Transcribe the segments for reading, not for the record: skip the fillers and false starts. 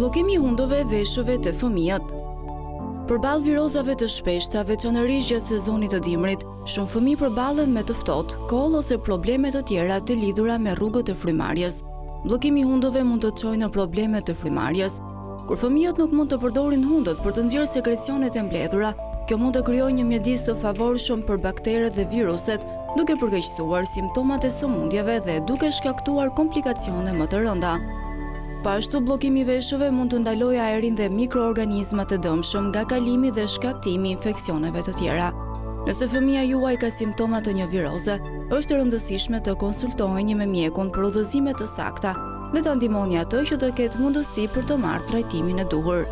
Bllokimi i hundëve veshëve te fëmijët. Përballë virozave të shpeshta, veçanërisht gjatë sezonit të dimrit, shumë fëmijë përballen me të ftohtë, kollë ose probleme të tjera të lidhura me rrugët e frymëmarrjes. Bllokimi i hundëve mund të çojë në probleme të frymëmarrjes. Kur fëmijët nuk mund të përdorin hundët për të nxjerrë sekrecionet e mbledhura, kjo mund të krijojë një mjedis të favorshëm për bakteret dhe viruset, duke përkeqësuar simptomat e sëmundjeve dhe duke shkaktuar komplikacione më të rënda. Po ashtu bllokimi i veshëve mund të ndalojë ajrin dhe mikroorganizmat e dëmshëm nga kalimi dhe shkaktimi i infeksioneve të tjera. Nëse fëmija juaj ka simptoma të një viroze, është e rëndësishme të konsultoheni me mjekun për udhëzime të sakta dhe ta ndihmoni atë që të ketë mundësi për të marrë trajtimin e duhur.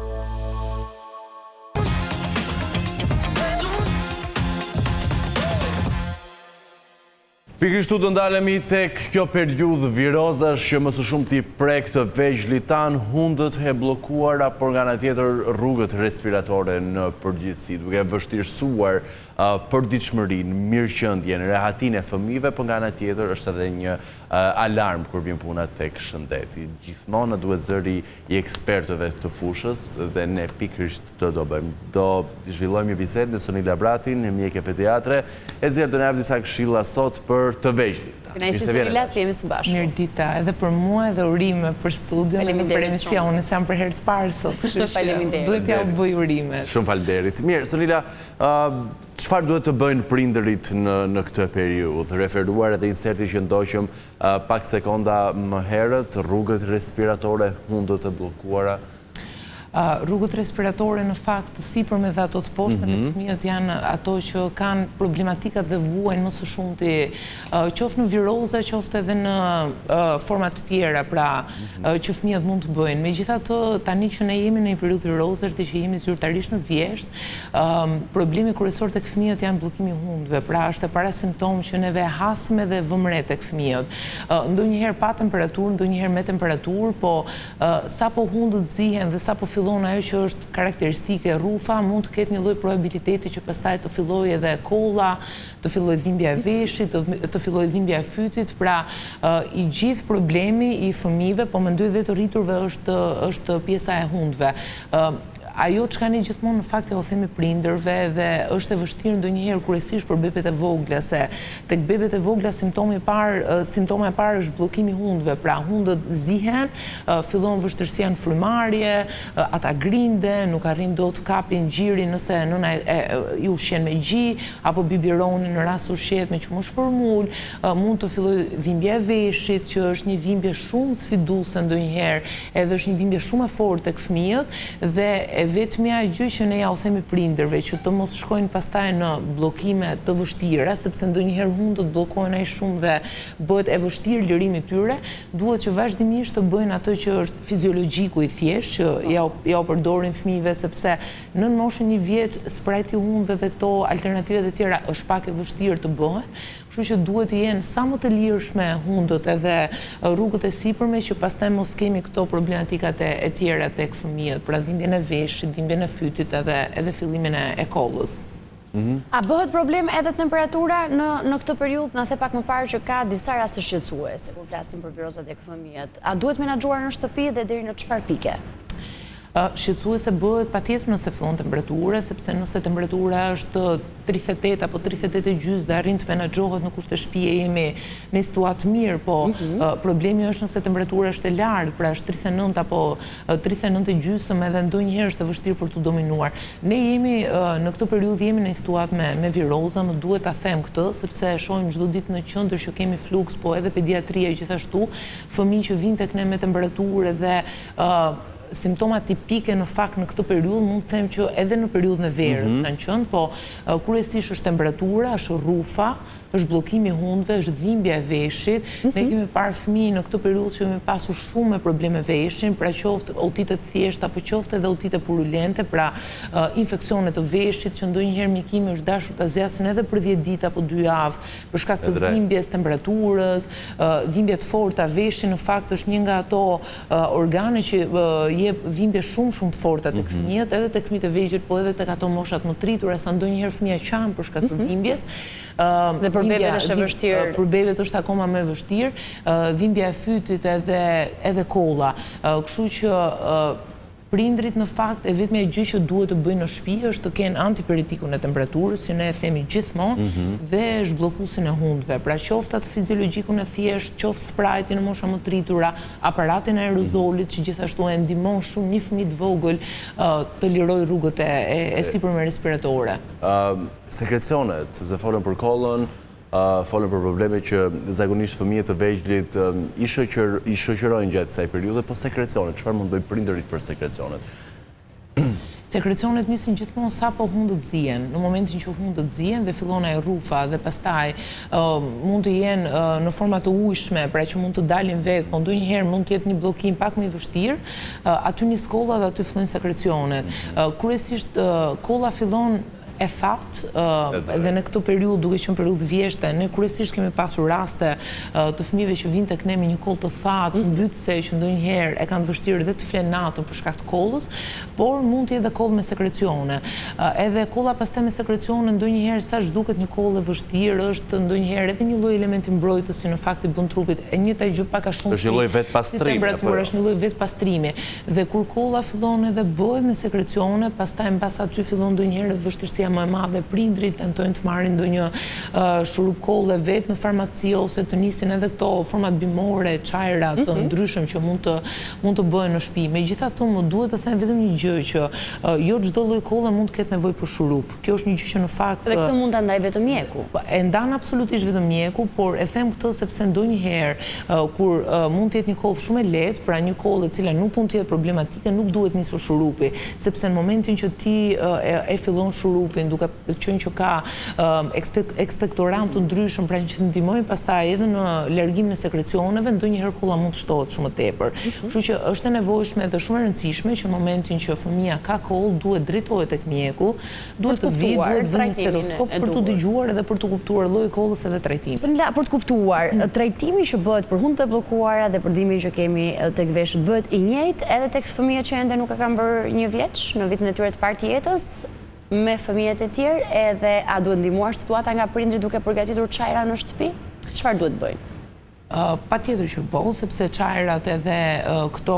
Pikërisht këtu do ndalemi tek kjo periudhë virozash që më së shumti prek të vegjlit tanë, hundët e bllokuara, por nga ana tjetër rrugët respiratore në përgjithësi, duke vështirësuar përditshmërinë, mirëqendjen, rehatinë e fëmijëve, por nga ana tjetër është edhe një alarm kur vjen puna tek shëndeti. Gjithmonë na duhet zëri i ekspertëve të fushës dhe ne pikërisht këtë do bëjmë. Do zhvillojmë një bisedë me Sonila Bratin, mjeke pediatre, e cila do na japë disa këshilla sot për të vegjlit. Kënaqësi Sonila, të jemi së bashku. Mirëdita, edhe për mua edhe urime për studion edhe për emisionin, se jam për herë të parë sot, kështu që duhet t'jua bëj urimet. Shumë faleminderit. Mirë, Sonila, Çfarë duhet të bëjnë prindërit në në këtë periudhë? Referuar edhe insertit që ndoqëm pak sekonda më herët, rrugët respiratore, hundët e bllokuara. Rrugët respiratore në fakt të sipërme dhe ato të poshtme tek fëmijët janë ato që kanë problematikat dhe vuajnë më së shumti, qoftë në viroza, qoftë edhe në forma të tjera, pra që fëmijët mund të bëjnë. Megjithatë, tani që ne jemi në një periudhë virozash dhe që jemi zyrtarisht në vjeshtë, Problemi kryesor tek fëmijët janë bllokimi i hundëve, pra është e para simptomë që neve e hasim edhe e vëmë re tek fëmijët. Ndonjëherë pa temperaturë, ndonjëherë me temperaturë, po sapo hundët zihen dhe sapo fillon ajo që është karakteristike rrufa, mund të ketë një lloj probabiliteti që pastaj të fillojë edhe kolla, të fillojë dhimbja e veshit, të fillojë dhimbja e fytit, pra i gjithë problemi i fëmijëve, po mendoj dhe të rriturve është është pjesa e hundëve. Ajo çka ne gjithmonë në fakt jua themi prindërve dhe është e vështirë ndonjëherë kryesisht për bebet e vogla se tek bebet e vogla simptomi i parë simptoma e parë është bllokimi i hundëve, pra hundët zihen, fillon vështirësia në frymëmarrje, ata grinden, nuk arrijnë dot të kapin gjirin nëse nëna i ushqen me gji apo biberonin në rast se ushqehet me qumësht formulë, mund të fillojë dhimbja e veshit që është një dhimbje shumë sfiduese ndonjëherë Edhe është një dhimbje shumë e fortë tek fëmijët dhe e vetmja gjë që ne jua themi prindërve që të mos shkojnë pastaj në bllokime të vështira, sepse ndonjëherë hundët bllokohen aq shumë dhe bëhet e vështirë lirimi i tyre, duhet që vazhdimisht të bëjnë atë që është fiziologjiku i thjeshtë që jua jua përdorin fëmijëve sepse nën moshën një vjeç sprajti i hundëve dhe këto alternativat e tjera është pak e vështirë të bëhen, Kështu që duhet të jenë sa më të lirshme hundët edhe rrugët e sipërme që pastaj mos kemi këto problematikat e tjera tek fëmijët, pra dhimbjen e veshit, dhimbjen e fytit edhe edhe fillimin e kollës. A bëhet problem edhe temperatura në në këtë periudhë? Na the pak më parë që ka disa raste shqetësuese kur flasim për virozat tek fëmijët. A duhet menaxhuar në shtëpi dhe deri në çfarë pike? Shqetësuese bëhet patjetër nëse fillon temperatura, sepse nëse temperatura është 38 apo 38 e gjysë dhe arrin të menaxhohet në kushte shtëpie jemi në situatë të mirë, po problemi është nëse temperatura është e lartë, pra është 39 apo 39 e gjysëm edhe ndonjëherë është e vështirë për t'u dominuar. Ne jemi në këtë periudhë jemi në një situatë me me viroza, më duhet ta them këtë, sepse e shohim çdo ditë në qendër që kemi fluks, po edhe pediatria gjithashtu, fëmijë që vijnë tek ne me temperaturë dhe Simptoma tipike në fakt në këtë periudhë mund të them që edhe në periudhën e verës mhm. kanë qenë, po kryesisht është temperatura, është rrufa, është bllokimi i hundëve, është dhimbja e veshit. Ne mhm. kemi parë fëmijë në këtë periudhë që kemi pasur shumë me probleme veshin, pra qoftë otite të thjeshta, apo qoftë edhe otite purulente, pra infeksione të veshit që ndonjëherë mjekimi është dashur ta zgjasin edhe për 10 ditë apo 2 javë, për shkak të dhimbjes, temperaturës, dhimbje të forta, veshi në fakt është një nga ato organe që jep dhimbje shumë shumë të forta tek mhm. fëmijët, edhe tek fëmijët e vegjël, po edhe tek ato moshat më të rritura, sa ndonjëherë fëmija qan për shkak të mhm. dhimbjes. Dhe për bebet është e vështirë. Për bebet është akoma më e vështirë, dhimbja e fytit edhe edhe kolla. Kështu që. Prindërit në fakt e vetmja gjë që duhet të bëjnë në shtëpi është të kenë antipiretikun e temperaturës, që ne e themi gjithmonë, dhe zhbllokuesin e hundëve. Pra qoftë atë fiziologjikun e thjeshtë, qoftë sprajtin në mosha më të rritura, aparatin e aerozolit që gjithashtu e ndihmon shumë një fëmijë të vogël të lirojë rrugët e sipërme respiratore. Sekrecionet, sepse folëm për kollën, Folëm për probleme që zakonisht fëmijët të vegjlit i shoqërojnë gjatë kësaj periudhe, po sekrecionet, çfarë mund të bëjnë prindërit për sekrecionet? Sekrecionet nisin gjithmonë sapo hundët zien, në momentin që hundët zien dhe fillon ajo rrufa dhe pastaj mund të jenë në forma të ujshme, pra që mund të dalin vetë, po ndonjëherë mund të jetë një bllokim pak më i vështirë, aty nis kolla dhe aty fillojnë sekrecionet. Kryesisht kolla fillon e thatë dhe në këtë periudhë, duke qenë periudhë vjeshte, ne kryesisht kemi pasur raste të fëmijëve që vijnë tek ne me një kollë të thatë, mhm. mbytëse që ndonjëherë e kanë të vështirë dhe të flenë natën për shkak të kollës, por mund të jetë dhe kollë me sekrecione. Edhe kolla pastaj me sekrecione ndonjëherë sa ç'duket një kollë e vështirë, është ndonjëherë edhe një lloj elementi mbrojtës që në fakt i bën trupit e njëjta gjë pak a shumë si, si temperatura, jo? është një lloj vetëpastrimi. Dhe kur kolla fillon edhe bëhet me sekrecione, pastaj mbas aty fillon ndonjëherë vështirësia më e madhe, prindërit tentojnë të marrin ndonjë shurup kolle vetë në farmaci ose të nisin edhe këto format bimore, çajra të mhm. ndryshëm që mund të mund të bëhen në shtëpi. Megjithatë, më duhet të them vetëm një gjë që jo çdo lloj kolle mund të ketë nevojë për shurup. Kjo është një gjë që në fakt Dhe këtë mund ta ndajë vetëm mjeku. Po, e ndan absolutisht vetëm mjeku, por e them këtë sepse ndonjëherë kur mund të jetë një kollë shumë e lehtë, pra një kollë e cila nuk mund të jetë problematike, nuk duhet nisur shurupi, sepse në momentin që ti e fillon shurupin, duke qenë që ka ekspektorantë të ndryshëm, pra që ndihmojnë pastaj edhe në largimin e sekrecioneve, ndonjëherë kolla mund të shtohet shumë më tepër. Mhm. Kështu që është e nevojshme dhe shumë e rëndësishme që në momentin që fëmija ka kollë, duhet drejtohet tek mjeku, duhet të vijë, duhet vënë një stetoskop për t'u dëgjuar edhe për t'u kuptuar lloji i kollës edhe trajtimin. Sonila, për të kuptuar, mm. trajtimi që bëhet për hundët e bllokuara dhe për dhimbjen që kemi tek veshët bëhet i njëjtë edhe tek fëmijët që ende nuk e kanë bërë një vjeç në vitin e tyre të parë të jetës me fëmijët e tjerë edhe a duhet ndihmuar situata nga prindërit duke përgatitur çajra në shtëpi? Çfarë duhet bëjnë? Patjetër që po, sepse çajrat edhe këto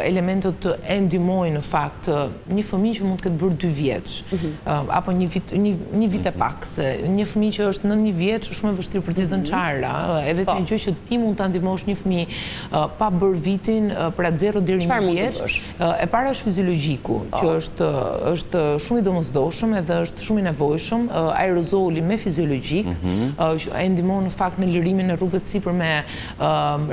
elementët e ndihmojnë në fakt një fëmijë që mund të ketë bërë 2 vjeç, mhm. apo një vit, një, një vit e mhm. pak, se një fëmijë që është nën një vjeç është shumë e vështirë për t'i dhënë mhm. çajra, e vetmja po. gjë që ti mund ta ndihmosh një fëmijë pa bërë vitin, pra 0 deri 1 vjeç, E para është fiziologjiku, që po. është është shumë i domosdoshëm edhe është shumë i nevojshëm, aerozoli me fiziologjik, mhm. që e ndihmon në fakt në lirimin e rrugëve të sipërme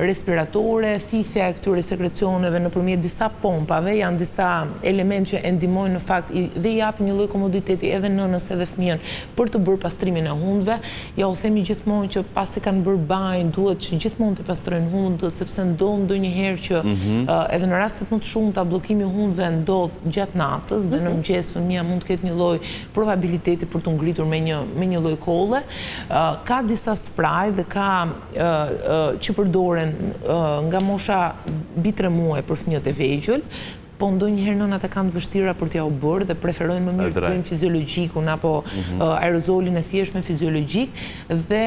respiratore, thithja e këtyre sekrecioneve nëpërmjet disa pompave, janë disa elementë që e ndihmojnë në fakt dhe i japin një lloj komoditeti edhe nënës edhe fëmijën për të bërë pastrimin e hundëve. Jua themi gjithmonë që pasi kanë bërë banjë, duhet që gjithmonë të pastrojnë hundët, sepse ndodh ndonjëherë që mhm. edhe në rastet më të shumta bllokimi i hundëve ndodh gjatë natës dhe në mhm. mëngjes fëmija mund të ketë një lloj probabiliteti për t'u ngritur me një me një lloj kolle. Ka disa spray dhe ka që përdoren nga mosha mbi 3 muaj për fëmijët e vegjël, Po ndonjëherë nënat e kanë të vështira për t'jua bërë dhe preferojnë më mirë të bëjnë fiziologjikun apo mhm. aerozolin e thjeshtë me fiziologjik dhe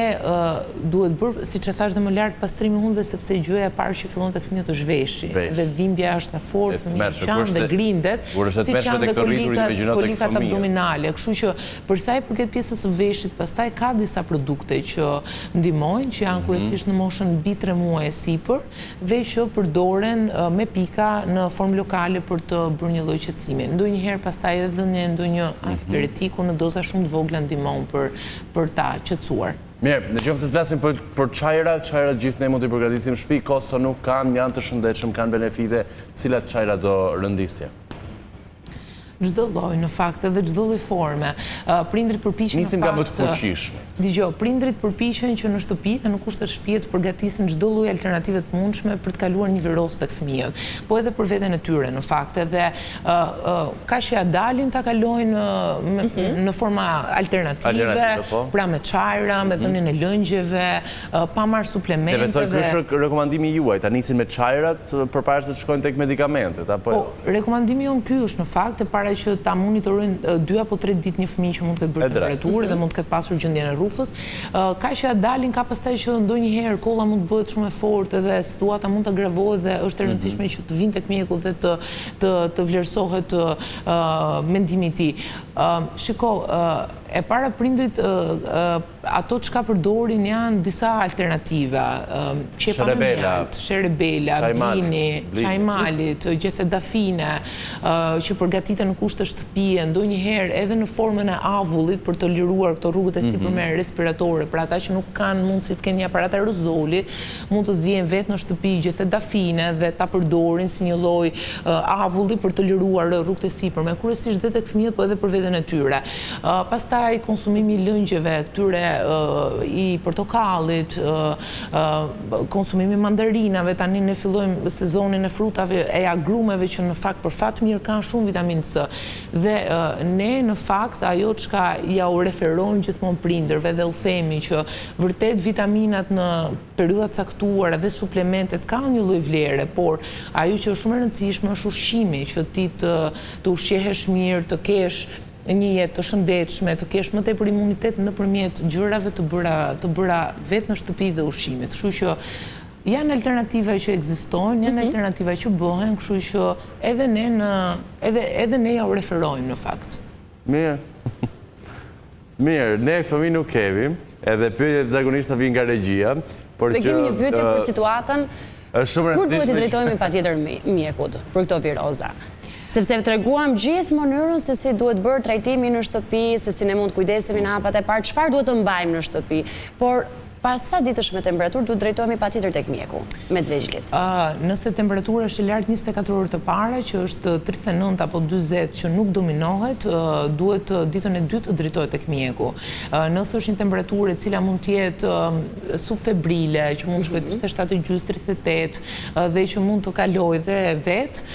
duhet bërë, siç e thashë dhe më lart, pastrimi i hundëve sepse gjëja e parë që fillon tek fëmijët është veshi dhe dhimbja është e fortë, fëmija qan dhe grindet, siç janë dhe kolikat, kolikat abdominale. Kështu që për sa i përket pjesës së veshit, pastaj ka disa produkte që ndihmojnë, që janë mhm. kryesisht në moshën mbi 3 muaj e sipër, dhe që përdoren me pika në formë lokale për të bërë një lloj qetësimi. Ndonjëherë pastaj edhe dhënia e ndonjë mhm. antipiretiku në doza shumë të vogla ndihmon për për ta qetësuar. Mirë, në qoftë se flasim për për çajra, çajrat gjithë ne mund t'i përgatisim në shtëpi, kosto nuk kanë, janë të shëndetshëm, kanë benefite, cilat çajra do rendisje? Çdo lloj, në fakt, edhe çdo lloj forme. Prindërit përpiqen në fakt... Nisim nga më të fuqishmit. Dëgjo, prindërit përpiqen që në shtëpi dhe në kushte shtëpie të përgatisin çdo lloj alternative të mundshme për të kaluar një virozë tek fëmijët, po edhe për veten e tyre, në fakt, edhe ka që ia dalin ta kalojnë mhm. në forma alternative, po. pra me çajra, me mhm. dhënien e lëngjeve, pa marrë suplemente. Dhe besoj ky është rekomandimi juaj, ta nisin me çajrat përpara se të shkojnë tek medikamentet, apo jo? Po, rekomandimi jonë ky është në fakt, e para. para që ta monitorojnë 2 apo 3 ditë një fëmijë që mund të ketë bërë temperaturë dhe mund të ketë pasur gjendjen e rrufës. Ka që ia dalin, ka pastaj që ndonjëherë kolla mund të bëhet shumë e fortë dhe situata mund të agravohet dhe është e mhm. rëndësishme që të vijnë tek mjeku dhe të të të vlerësohet mendimi i tij. Shiko, e para prindërit Ato çka përdorin janë disa alternativa, qepa me mjaltë, sherebela, blini, çaj malit, gjethe dafine, që përgatiten në kushte shtëpie, ndonjëherë edhe në formën e avullit për të liruar këto rrugët e sipërme respiratore, për ata që nuk kanë mundësi të kenë një aparat aerozoli, mund të ziejnë vetë në shtëpi gjethe dafine dhe ta përdorin si një lloj avulli për të liruar rrugët e sipërme, kryesisht dhe tek fëmijët, po edhe për veten e tyre. Pastaj konsumimi i lëngjeve, këtyre i portokallit, konsumimi i mandarinave, tani ne fillojmë sezonin e frutave e agrumeve që në fakt për fat mirë kanë shumë vitaminë C. Dhe ne në fakt ajo çka ja u referojmë gjithmonë prindërve dhe u themi që vërtet vitaminat në periudha të caktuara dhe suplementet kanë një lloj vlere, por ajo që është shumë e rëndësishme është ushqimi, që ti të të ushqehesh mirë, të kesh një jetë të shëndetshme, të kesh më tepër imunitet nëpërmjet gjërave të bëra të bëra vetë në shtëpi dhe ushqimit. Kështu që janë alternativa që ekzistojnë, janë mhm. alternativa që bëhen, kështu që edhe ne në edhe edhe ne ja u referojmë në fakt. Mirë. Mirë, ne fëmijë nuk kemi, edhe pyetjet zakonisht na vijnë nga regjia, por që Ne kemi një pyetje për situatën. Është shumë e rëndësishme. Kur duhet t'i drejtohemi patjetër mjekut për këto viroza? Sepse treguam gjithë mënyrën se si duhet bërë trajtimi në shtëpi, se si ne mund të kujdesemi në hapat e parë, çfarë duhet të mbajmë në shtëpi. Por pas sa ditësh me temperaturë duhet drejtohemi patjetër tek mjeku me të vegjlit? Nëse temperatura është e lartë 24 orë të para, që është 39 apo 40 që nuk dominohet, duhet ditën e dytë të drejtohet tek mjeku. Nëse është një temperaturë e cila mund të jetë subfebrile, që mund të shkojë 37 e gjysmë, 38 dhe që mund të kalojë dhe vetë,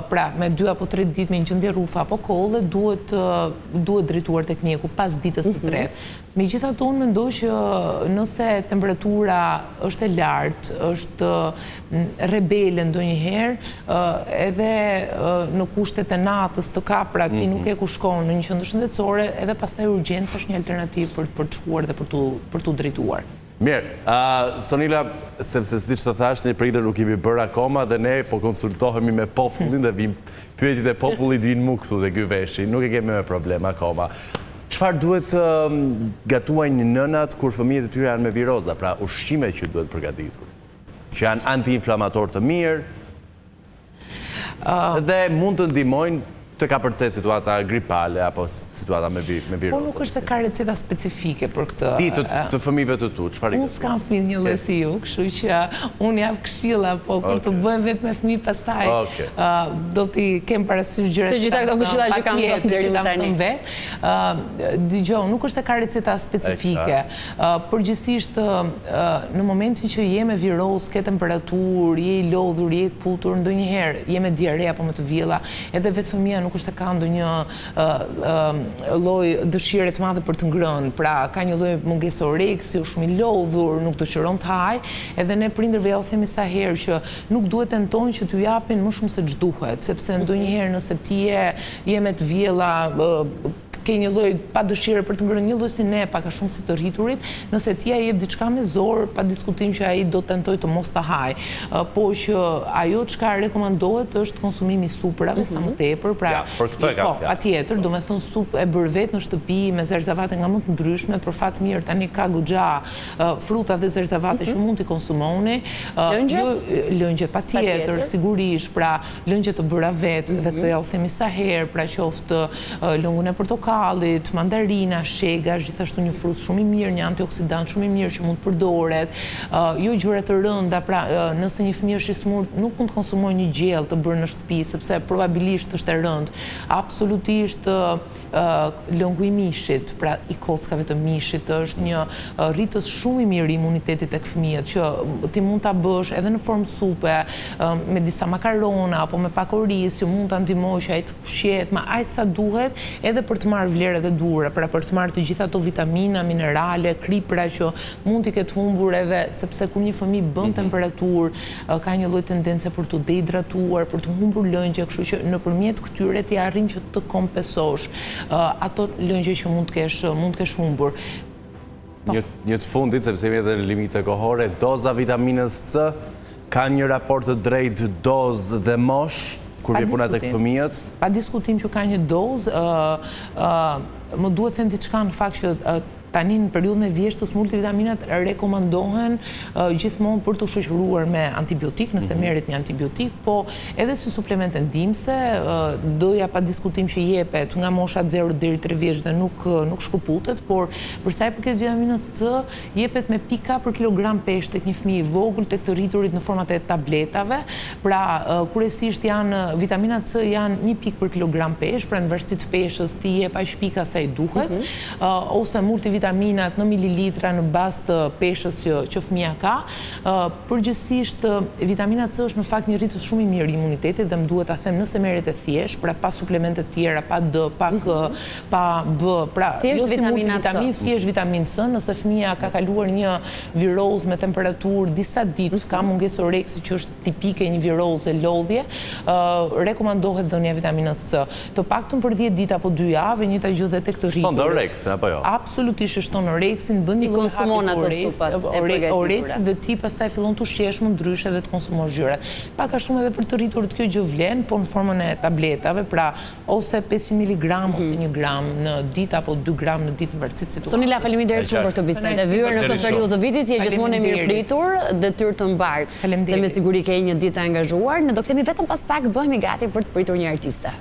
pra me 2 apo 3 ditë me një gjendje rrufe apo kolle, duhet duhet drejtuar tek mjeku pas ditës së tretë. Megjithatë unë mendoj që nëse temperatura është e lartë, është rebele ndonjëherë, edhe në kushtet e natës të kap, pra ti nuk ke ku shkon në një qendër shëndetësore, edhe pastaj urgjenca është një alternativë për për të shkuar dhe për t'u për t'u drejtuar. Mirë, Sonila, sepse siç të thashë, ne prindër nuk jemi bërë akoma dhe ne po konsultohemi me popullin dhe vijnë pyetjet e popullit vijnë mu këtu te ky veshi, nuk e kemi me problem akoma. Çfarë duhet të gatuajnë nënat kur fëmijët e tyre janë me viroza, pra ushqimet që duhet përgatitur, që janë antiinflamatorë të mirë dhe mund të ndihmojnë të kapërcejë situata gripale apo situata me viroza. Po nuk është se ka receta specifike për këtë. Ti të, të fëmijëve të tu, çfarë i Unë s'kam fëmijë një lloj si ju, kështu që unë jap këshilla, po kur të bëhem vetë me fëmijë pastaj do t'i kem parasysh gjërat. Të gjitha këto këshilla që kam dhënë deri më tani. Dëgjo, nuk është se ka receta specifike. Përgjithësisht, në momentin që je me virozë, ke temperaturë, je i lodhur, je i këputur, ndonjëherë je me diarre apo me të vjella, edhe vetë fëmija nuk është se ka ndonjë lloj dëshire të madhe për të ngrënë, pra ka një lloj mungese oreksi, është shumë i lodhur, nuk dëshiron të hajë, edhe ne prindërve jua themi sa herë që nuk duhet tentojnë që t'ju japin më shumë se ç'duhet, sepse ndonjëherë nëse ti je je me të vjella, ke një lloj pa dëshire për të ngrënë një lloj si ne, pak a shumë si të rriturit, nëse ti ia jep diçka me zor, pa diskutim që ai do të tentojë të mos ta hajë. Po që ajo çka rekomandohet është konsumimi i supërave sa më tepër, pra Ja, për këtë e kam po, fjalën. patjetër, domethënë supë e bërë vetë në shtëpi me zarzavate nga më të ndryshme, për fat mirë tani ka goxha fruta dhe zarzavate që mund t'i konsumoni. Lëngjet? Lëngje patjetër, sigurisht, pra lëngje të bëra vetë dhe këtë ja u themi sa herë, pra qoftë lëngun e portokallit, mandarina, shega është gjithashtu një frut shumë i mirë, një antioksidant shumë i mirë që mund të përdoret, jo gjëra të rënda, pra nëse një fëmijë është i sëmurë, nuk mund të konsumojë një gjellë të bërë në shtëpi, sepse probabilisht është e rëndë. Absolutisht Lëngu i mishit, pra i kockave të mishit, është një rritës shumë i mirë i imunitetit tek fëmijët, që ti mund ta bësh edhe në formë supe, me disa makarona apo me pak oriz, që mund ta ndihmojë që ai të ushqehet me aq sa duhet, edhe për të marrë. marrë vlerat e duhura, pra për të marrë të gjitha ato vitamina, minerale, kripëra që mund t'i ketë humbur edhe sepse kur një fëmijë bën mhm. temperaturë, ka një lloj tendence për t'u dehidratuar, për të humbur lëngje, kështu që nëpërmjet këtyre ti arrin që të kompensosh ato lëngje që mund të kesh mund të kesh humbur. Po. Një, një të fundit, sepse jemi edhe në limite kohore, doza vitaminës C ka një raport të drejtë dozë dhe moshë, kur vjen puna tek fëmijët? Pa diskutim që ka një dozë, më duhet të them diçka në fakt që Tani në periudhën e vjeshtës multivitaminat rekomandohen gjithmonë për t'u shoqëruar me antibiotik, nëse mhm. merret një antibiotik, po edhe si suplemente ndihmëse, D-ja pa diskutim që jepet nga mosha 0 deri 3 vjeç dhe nuk nuk shkëputet, por për sa i përket vitaminës C, jepet me pika për kilogram peshë tek një fëmijë i vogël, tek të rriturit në format e tabletave, pra kryesisht janë vitaminat C janë një pikë për kilogram peshë, pra në varësi të peshës ti jep aq pika sa i duhet. Mhm. ose multivitaminat në mililitra në bazë të peshës që që fëmija ka. Përgjithësisht vitamina C është në fakt një rritës shumë i mirë i imunitetit dhe më duhet ta them nëse merret e thjeshtë, pra pa suplemente të tjera, pa D, pa K, mhm. pa B, pra jo si multivitaminë, thjesht vitaminë C, nëse fëmija ka kaluar një virozë me temperaturë disa ditë, ka mhm. mungesë oreksi që është tipike një viroze lodhje, rekomandohet dhënia e vitaminës C. Të paktën për 10 ditë apo 2 javë, e njëjta gjë dhe tek të rriturit. Shton dhe oreksin, apo jo? Absolutisht e shton oreksin, bën një lloj hapi të oreksit dhe ti pastaj fillon të ushqehesh më ndryshe dhe të konsumosh gjërat. Pak a shumë edhe për të rriturit kjo gjë vlen, po në formën e tabletave, pra ose 500 miligram ose 1 gram në ditë apo 2 gram në ditë në varësi të situatës. Sonila, faleminderit shumë për këtë bisedë. E vyer në këtë periudhë të vitit, je gjithmonë e mirëpritur, detyrë të mbarë. Se me siguri ke një ditë të angazhuar. Ne do kthehemi vetëm pas pak, bëhemi gati për të pritur një artiste.